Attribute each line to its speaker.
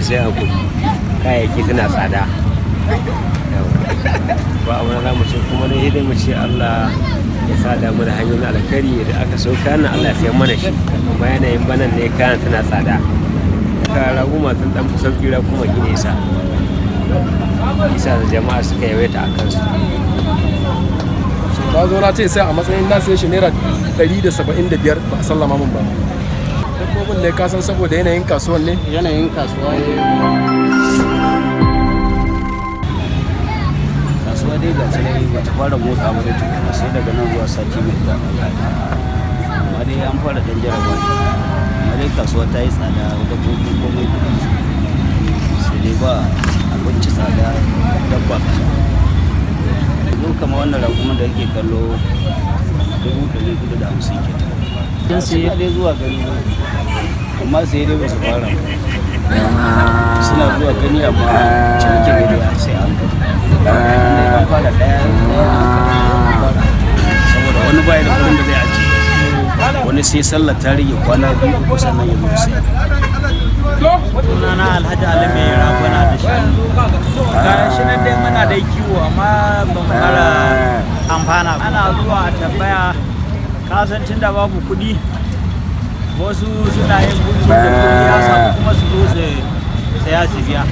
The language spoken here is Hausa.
Speaker 1: sai hakuri, kayayyaki suna tsada. Ba abu na zamu ce kuma dai dai mu ce Allah ya sa da mu da hanyoyin alkhairi da aka so kayan nan, Allah ya sayan mana shi. Amma yanayin banan ne kayan suna tsada. Ka raguma sun dan fi sauki, kuma gine isa isa da jama'a suka yawaita a kansu.
Speaker 2: Na zo na ce sai a matsayin na sai shi naira 175, ba a sallama min ba. Dabbobin ne kasan saboda yanayin kasuwan ne.
Speaker 3: Yanayin kasuwa ne.
Speaker 4: Kasuwa dai ga tsanani, ba ta fara motsa ba dai tukuna, sai daga nan zuwa sati mai zuwa. Amma dai an fara dan jaraba ne. Amma dai kasuwa ta yi tsada, dabbobi komai kuɗi, sai dai ba abinci tsada, dabba kasa. Yanzu kamar wannan raƙumin da kake kallo, 450,000 ke. Suna dai zuwa gani, amma sai dai ba su fara ba. Suna zuwa gani, amma cinikin ne dai sai an gani. An fara ɗaya ɗaya fara, saboda wani baya da kuɗin da zai ajiye, wani sai sallah ta rage kwana 2, 3 sannan ya zo sai.
Speaker 5: Sunana Alhaji Ali mai raguna da shanu. Ga shi nan dai muna dai kiwo, amma ban fara amfana. Ana zuwa a tambaya, kasan tun da babu kuɗi, wasu suna yin gudu da kuɗi ya samu kuma su zo su saya su biya.